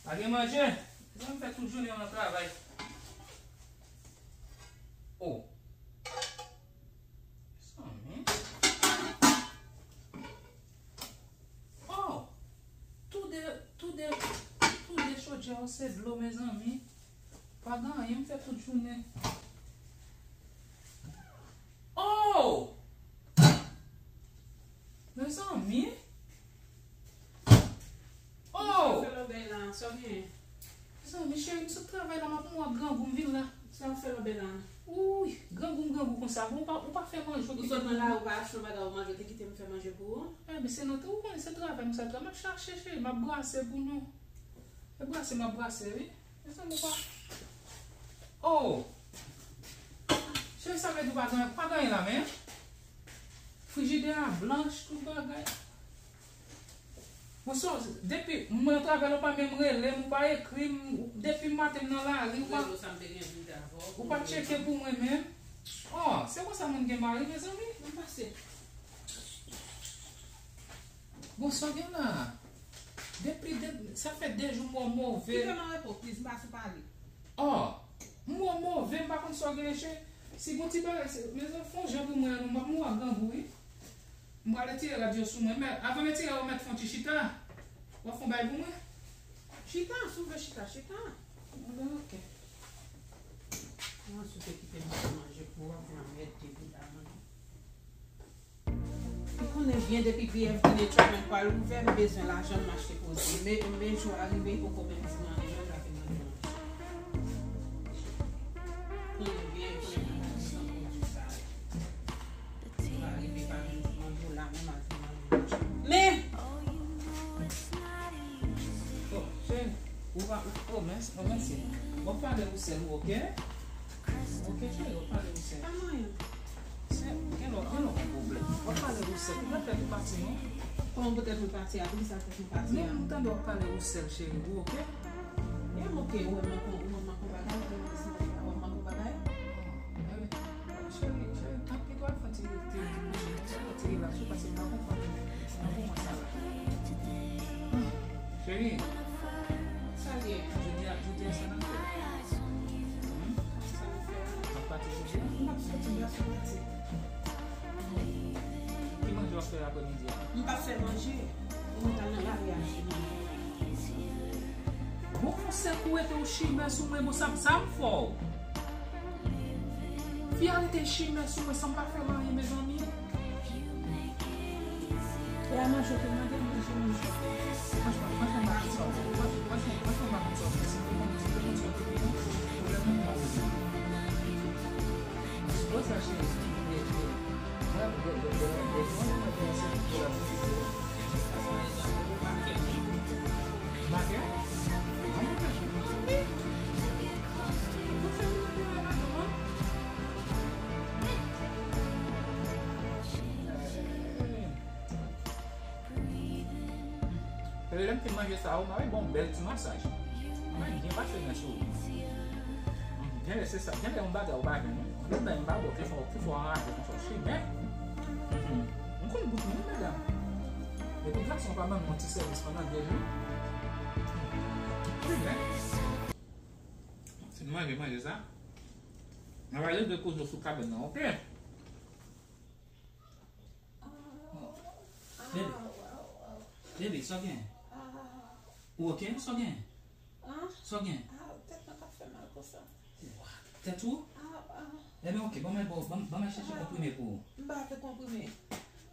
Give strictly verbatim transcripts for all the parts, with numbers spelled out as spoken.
Pa gen manje. Mezanmi, m fè tout jounen an nan travay. Oh. Mezanmi. Oh. Tou de, tou de, tou de chodyè yo se dlo, mezanmi. Pa gen anyen, m fè tout jounen. Oh! Mezanmi. Oh! Sa w fè lòbèy la, sa w gen? Mezanmi, cheri, m sot travay la, m ap mouri ak grangou, m vin la. Sa w fè lòbèy la? Wouy, grangou m grangou konsa, bon, ou pa, ou pa fè manje, ou sot nan lari, ou pa achte yon bagay ou manje, ou te kite m fè manje pou ou? Enben, se nan, ou konnen se travay m sa, m ap chache, cheri, m ap brase pou nou. E brase, m ap brase, wi. Mezanmi, pa. Oh! Cheri, sa vle di ou pa gen, pa gen anyen la, men. Frijidè a blanch, tout bagay. Bon, so, depi mwen travay la, ou pa menm rele m, ou pa ekri m, depi maten m nan lari, ou pa, ou pa tcheke pou mwen menm. Oh, se konsa moun gen mari, mezanmi. Mwen pase. Bon, sa w gen la? Depi de, sa fè de jou m wè w move. Kite m an repo, pliz, m pa sou pale. Oh, m wè w move, m pa konn sa w gen, cheri. Si gon ti bagay, se, mezanmi, fè yon jan pou mwen, non, m ap mouri ak grangou, wi. M pral retire rad yo sou mwen. Men, avan m retire yo, mèt fè yon ti chita. W ap fè yon bagay pou mwen? Chita, si w vle chita, chita. Bon, ok. Mwen sou te kite m fè manje pou w, ap vin anmède m la, manje. Ou konnen byen depi B F D Nature Mart pral ouvè, m bezwen lajan, m achte koze. Men, men jou a rive, poko menm di m anyen, mwen pa vin mande manje. Konnen byen, konnen byen, san pwodui sa yo. Sa rive pa vin di manje w la menm al vin manje manje. Men! Oh, cheri, ou pa, ou, oh, mèsi, oh, mèsi. W ap pale ou sèl ou, ok? Ok, cheri, w ap pale ou sèl. Pa manyen. Se, gen lò, gen lò gen pwoblèm. W ap pale ou sèl. Ou mèt fè tou pati, non? Kòman poutèt mwen pati a? Poukisa tèt mwen pati a? Non, m tande w ap pale ou sèl, cheri, ou ok? E m ok, ou wè m nan kon, ou wè m nan kon bagay, ou wè m nan kon bagay? Cheri, cheri, tanpri, dwa fè ti, ti, ti, ti, ti relax, ou pase nan konprann nan moman sa la. Cheri, sa l ye? Jodi a, jodi a, sa n ap fè? Hmm? Sa n ap fè? N ap pati jodi a? N ap soti, n ap soti. Ki manje w ap fè aprèmidi a? M p ap fè manje. Mwen pral nan lari achte manje. Bon, fon sèk ou rete ou chimè sou mwen, bon, sa, sa m fè w? Fi a rete chimè sou mwen san m pa fè l anyen, mezanmi. E a manje ou te mande m, manje, manje. Franchman, franchman, m pa konn sa w, franchman, franchman, franchman, m pa konn sa w fè. Si w te konn, si w te konn sa w te fè, non, pwoblèm nan pa rezoud. Bon, sa, cheri, e, e, mwen, de, de, de, de, de, mwen, mwen, mwen, se pou la, pou la. Makè? Makè? Lè m fin manje sa, ou mari bon bèl ti masaj. Mari byen pase men sou ou. Genlè se sa, genlè yon bagay ou pa jwenn, wi. Yon bagay m pa bon, ki fè w, ki fè w anraje konsa, chimè. M konn gout mwen, medam. Epi gason pa ban m yon ti sèvis pandan de jou. Chimè. Si nou manje, manje sa. Mwen va leve koze sou kabann nan, ok? Bebe. Bebe, sa w gen? Ou ok? Sa w gen? Sa w gen? Tèt mwen k ap fè mal konsa. Tèt ou? Ebyen, ok, ban mwen, ban, ban, ban mwen chache konprime pou ou. M pa vle konprime.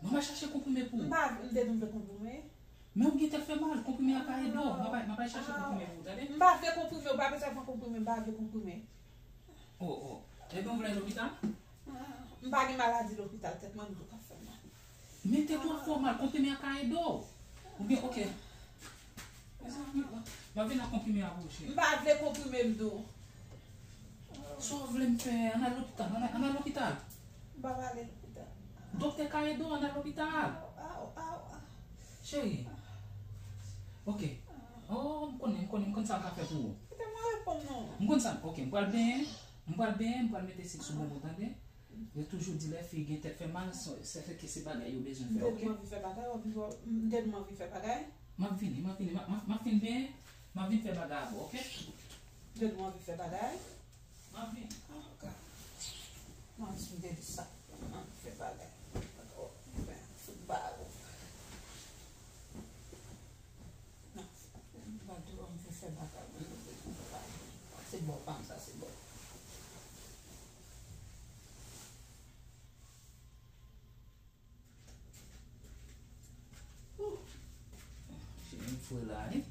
Ban mwen chache konprime pou ou. M pa, m te di m vle konprime. Men ou gen tèt fè mal, konprime a ka ede w. M ap, m ap al chache konprime pou ou, tande? M pa vle konprime, ou pa bezwen pran konprime, m pa vle konprime. Oh, oh. Ebyen, ou vle lopital? M pa gen maladi lopital, tèt mwen m tou k ap fè m mal. Men tèt ou ap fè w mal, konprime a ka ede w. Oubyen, ok. Mezanmi, m ap vin ak konprime a pou ou, cheri. M pa vle konprime m tou. Sa w vle m fè? Ann al lopital, ann al, ann al lopital. M pa prale lopital. Doktè ka ede w, ann al lopital. Aw, aw, aw, aw. Cheri. Ok. Oh, m konnen, m konnen, m konn sa m ka fè pou ou. Kite mwen reponn non. M konn sa, ok, m pral benyen, m pral benyen, m pral mete sik sou bonbon, tande? Yo toujou di lè fi gen tèt fè mal, se, se fè ke se bagay yo bezwen fè, ok? M te di m anvi fè bagay, w ap di w, m te di m anvi fè bagay. M ap vini, m ap vini, m ap, m ap, m ap fin benyen. M ap vin fè bagay avè w, oke? Depi w anvi fè bagay? M ap vin. Ah, oke. Non, si m te di sa, m anvi fè bagay. Oke, fout ba ou. Non, m pa di w anvi fè bagay, mwen, m fè bagay. Se bò pa m, sa, se bò. Cheri m fre la, wi.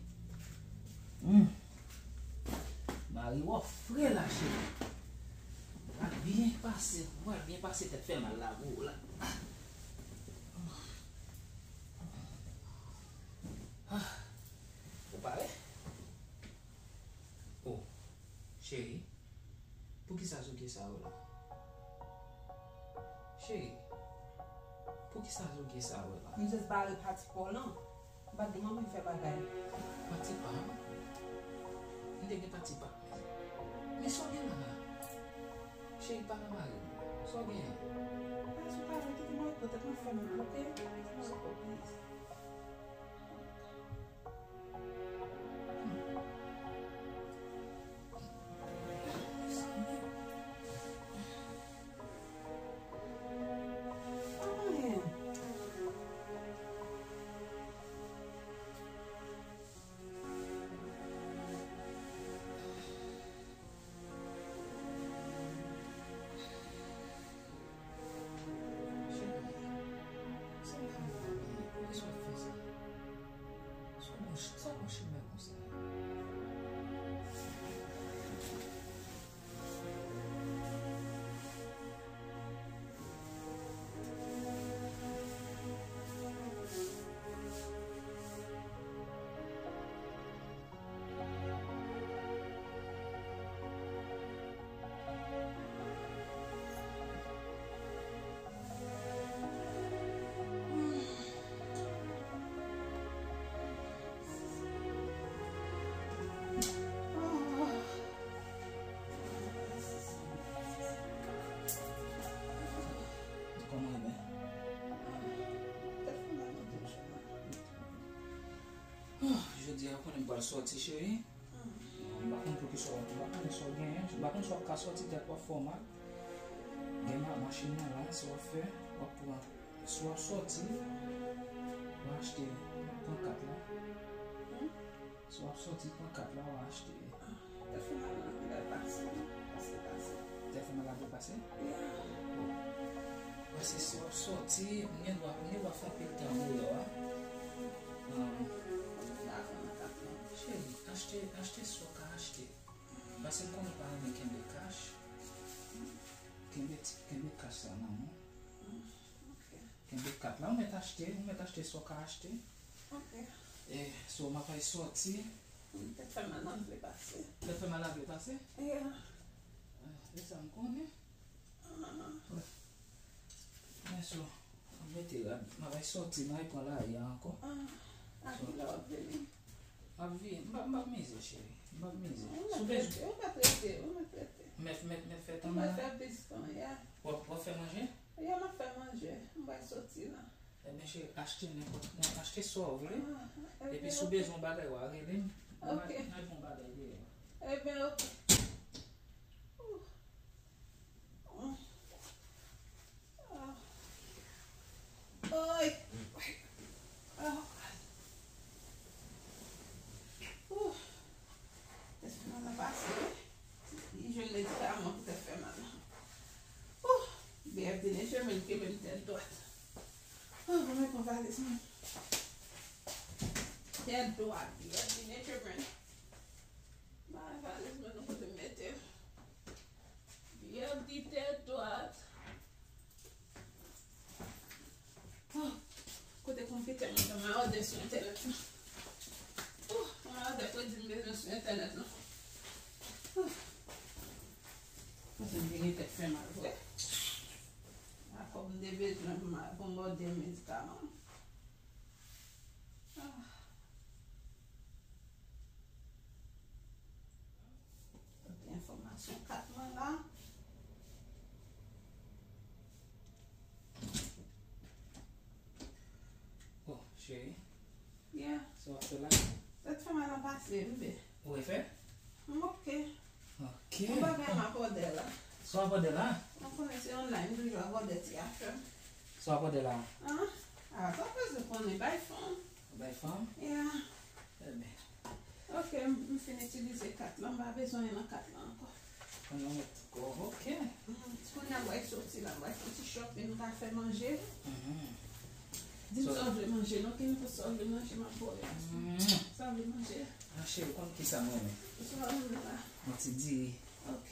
Hmm. Mari w ap fre la, cheri. W ap byen pase, w ap byen pase tèt fè mal la pou ou la. Ah. Ou pare? Oh, cheri. Poukisa sou gen sa yo la? Cheri, poukisa sou gen sa yo la? M jis bare pati pa w lan. M pa t di w m anvi fè bagay. Pati pa m? M te gen pati pa m. Men sa w gen la? Cheri, pa nan mari m. Sa w gen an? Pase w pare, kite m ret poutèt mwen fè mal, oke? Kite m ret poutèt mwen. Cheri, se mwen menm, poukisa w ap fè sa? Sa w bon ch-, sa w bon chimen konsa? Kòman w ye? Jodi a, ou konnen m pral sòti, cheri. M pa konn poukisa w ap, m pa konn sa w genyen. M pa konn si w ap ka sòti tèt w ap fè w mal. Gen ma-, machin nan la, sa w ap fè, w ap pran, si w ap sòti, w a achte, pran kat la. Si w ap sòti, pran kat la, w a achte. Tèt fè mal la, lè pase, pase, pase. Tèt fè mal la vle pase? Yeah. Paske si w ap sòti, m gen dwa, m gen dwa fè anpil tan deyò a. Um, cheri, achte, achte sa w ka achte. Paske m konnen w pa renmen kenbe kach. Kenbe ti, kenbe kach sa nan men w. Kenbe kat la, ou mèt achte, ou mèt achte sa w ka achte. Ok. E, so, m ap al sòti. Tèt fè mal la vle pase. Tèt fè mal la vle pase? Yeah. Ah, se sa m konnen. Ah. Men so, m mete rad, m ap al sòti, m al pran lari a ankò. Ah, a ki lè w ap vini? M ap vi-, m p ap, m p ap mize, cheri. M p ap mize. Ou mèt rete, ou mèt rete, ou mèt rete. Mèt, mèt, mèt fè tan la. Ou mèt fè plis tan, yeah. W ap, w ap fè manje? Yeah, m ap fè manje. M pral sòti la. Ebyen, cheri, achte nenpòt, non, achte sa w vle. Ah, epi, ebyen, si w ok. Bezwen yon bagay, w a rele m. Ok. Mwen, mwen gen yon bagay deyò. Ebyen, ok. Ouh. Ah. Oy. Ah. Ouh. Tèt fè mal la pase, wi. Li jwenn medikaman pou tèt fè mal la. Ouh. B F D nan chemen, kenbe m tèt dwat. Ouh, mwen pran valiz mwen. Tèt dwat, B F D nan chemen. Bay valiz mwen nan kote m mete l. B F D tèt dwat. Oh, kote konpitè mwen, mwen ap gade sou entènèt la. Oh, mwen ap gade kredi m bezwen sou entènèt la. Oh. Kote m te gen tèt fè mal vre. A kòb m te bezwen pou m, pou m òdè medikaman. Ah. Tout enfòmasyon kat mwen la. Oh, cheri. Yeah. Sa w ap fè la? Tèt fè mal la pa Pase, bebe. Ou refè? M ok. Ok. Yon bagay m ap òdè la. Sa w ap òdè la? Mwen konnen se online m toujou ap òdè ti afè m. Sa w ap òdè la? Ah, ah, pa bezwen konnen, bay fanm. Bay fanm? Yeah. Ebyen. Ok, m fin itilize kat la, m pa bezwen nan kat la ankò. Konnen w met kò, ok. Mm, kounye a m pral soti la, m pral fè ti shopping, m ka fè manje. Mhm. Di m sa w vle manje, non, ki nenpòt sa w vle manje, m ap ba w. Mm. Sa w vle manje? Ah, cheri, ou konn ki sa m renmen? Sa w vle la? Yon ti diri. Ok.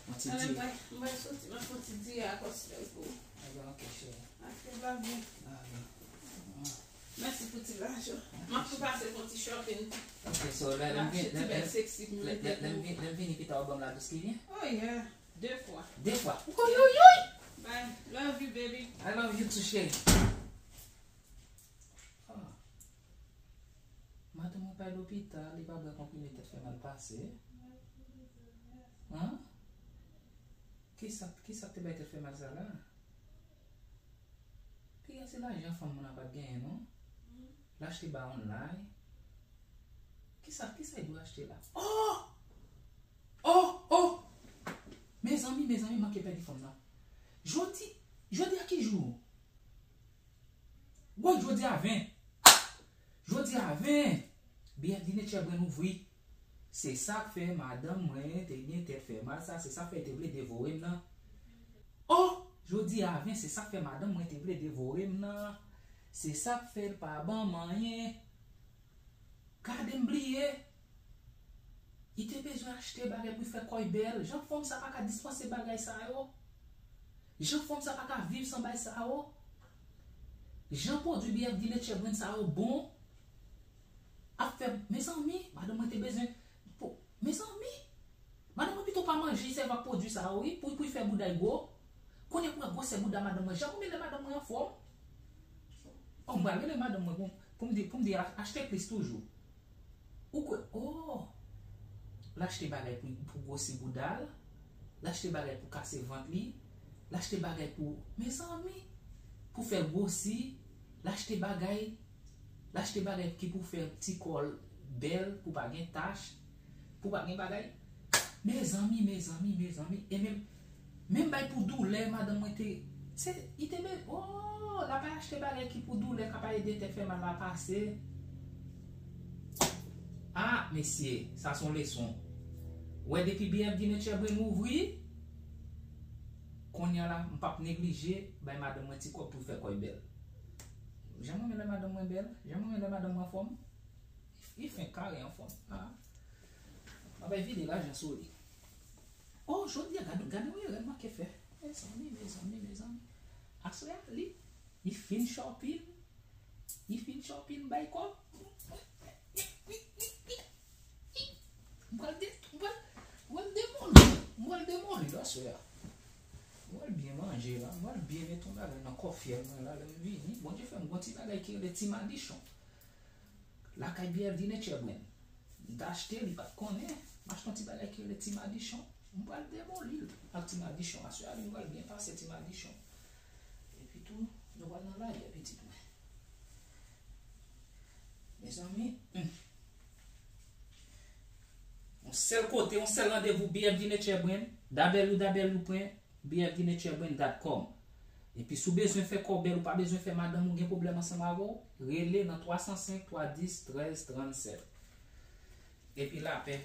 Yon ti Alè, m diri. pral, m pral soti, m ap fè yon ti diri ak ostrèl pou ou. Ebyen, ok, cheri. Ak yon bagay. Ah, byen. Mèsi pou ti lajan. M ap tou pase fè yon ti shopping. Ok, so, lè, lè M m achte vin, ti lè, bèl lè, seksi pou lè, mete lè, lè m pou. vin, lè m vini pita w ban m la dous ki vyen? Oh yeah. De fwa. De fwa. Woyoyoy! Bye. Love you, baby. I love you too, cheri. Ah. Madanm mwen pa al lopital, li pa bwè konprime tèt fè mal pase. Hein? Kisa, kisa k te bay tèt fè mal sa la? Piga se lajan fanm nan pa t genyen, non? L achte ba online. Kisa, kisa l dwe achte la? Oh! Oh! Oh! Mezanmi, mezanmi, manke pèdi fanm nan. Jodi, jodi a ki jou? Bon, jodi a ven. Jodi a ven. B F D Nature Brand ouvri. Se sa k fè madanm mwen te gen tèt fè mal sa, se sa k fè l te vle devore m nan. Oh! Jodi a ven, se sa k fè madanm mwen te vle devore m nan. Se sa k fè l pa ban m anyen. Gade m bliye. Li te bezwen achte bagay pou l fè kò l bèl. Jan fanm sa pa ka dispanse bagay sa yo. Jan fanm sa pa ka viv san bagay sa yo. Jan pwodui B F D Nature Brand sa yo bon. Ap fè, mezanmi, madanm mwen te bezwen. Pou, mezanmi, madanm mwen pito pa manje, sèvi ak pwodui sa yo, wi, pou, pou l fè bouda l gwo. Kounye a pou wè gwosè bouda madanm mwen. Jan mwen lè madanm mwen anfòm. Oh, m pral rele madanm mwen pou, pou m di, pou m di a- achte plis toujou. Ou kwè, oh! L achte bagay pou, pou gwosi bouda l, l achte bagay pou kase vant li, l achte bagay pou, mezanmi, pou fè l gwosi, l achte bagay, l achte bagay ki pou fè ti kò l bèl, pou pa gen tach, pou pa gen bagay. Mezanmi, mezanmi, mezanmi, e menm, menm bay pou doulè, madanm mwen te, se, li te be, oh, l ap achte bagay ki pou doulè, k ap ede tèt fè mal la pase. Ah, mesye, sa se yon leson. Wè, depi B F D Nature Brand ouvri, kounye a la, m p ap neglije bay madanm mwen ti kòb pou l fè kò l bèl. Jan mwen renmen lè madanm mwen bèl, jan mwen renmen lè madanm mwen anfòm. Li fen kare anfòm. Ah. M ap vide lajan sou li. Oh, jodi a, gade, gade yon erè m manke fè. Mezanmi, mezanmi, mezanmi. Aswè a, li, li fin shopping. Li fin shopping, bay kòb. M pral de, m pral, m pral demoli, m pral demoli l aswè a. M pral byen manje la, m pral byen met yon bagay nan kò fyèl mwen la, lè m vini. Bondye fè m gon ti bagay ki rele ti madichon. Lakay B F D Nature Brand. M t achte, li pa t konnen. M achte yon ti bagay ki rele ti madichon. M pral demoli l ak ti madichon. Aswè a, li m pral byen pase ti madichon. Epi tou, nou pral nan lagè, pitit mwen. Mezanmi, hmm. Yon sèl kote, yon sèl randevou, B F D Nature Brand, w w w pwen B F D nature brand dot com. Epi si w bezwen fè kò w bèl, ou pa bezwen fè madanm ou gen pwoblèm ansanm avè w, rele nan twa san senk, twa dis, trèz, trannsèt. Epi lapè